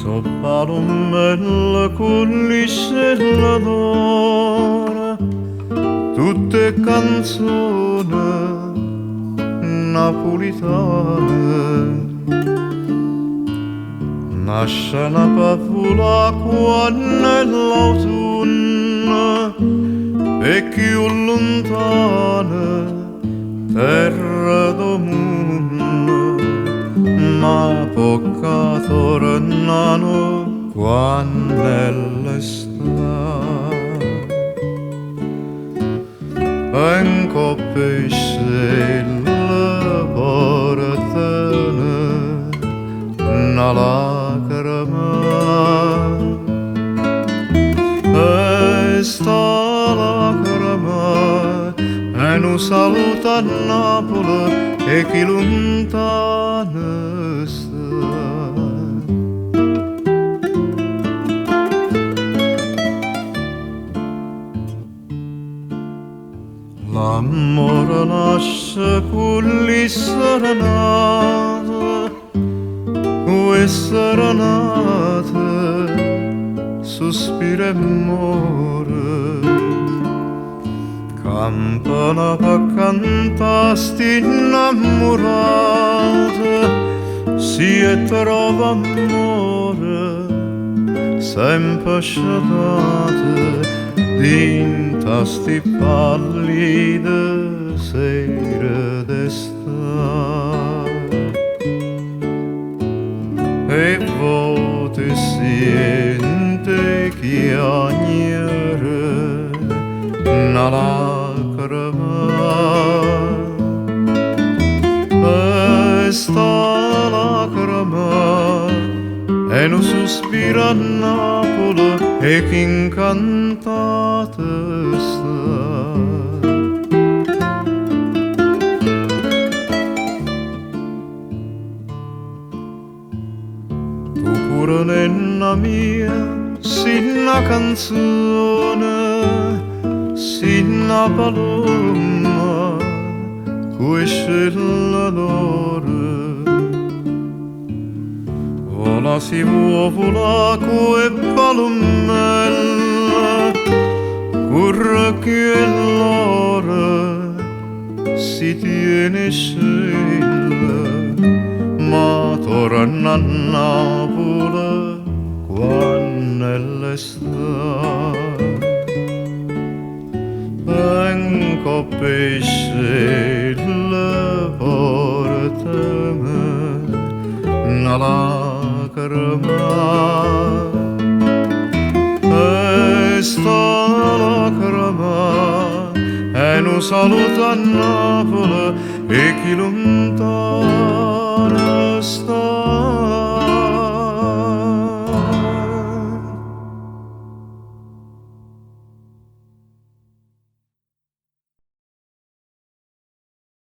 So' palummelle cu li scelle d'oro, tutte canzone napulitane. Nasceno pe' vulà quanno è l'autunno e cchiù luntane terre d' 'o munno, ma po' ca tornano quanno è l'està. E 'ncopp' 'e scelle portano na lacrema. E 'sta lacrema è nu saluto a Napule 'e chi luntano sta. L'ammore nasce cu li serenate, cu 'e serenate suspira e more. Campano pe' cantà 'sti 'nnammurate, si 'e trova ammore sempe scetate dint' a 'sti pallide sere d'està. E vote siente 'e chiagnere na lacrema. E 'sta lacrema è nu suspiro a Napule 'e chi 'ncantato sta. Tu pure nenna mia si' na canzone, si' na palomma cu 'e scelle d'oro. Vola si vuò vulà cu 'e palummelle, curre cchiù 'e lloro si tiene 'e scelle, ma torna a Napule quanno è l'està. E 'ncopp' 'e scelle portame na lacrema. E 'sta lacrema è nu saluto a Napule 'e chi luntano sta.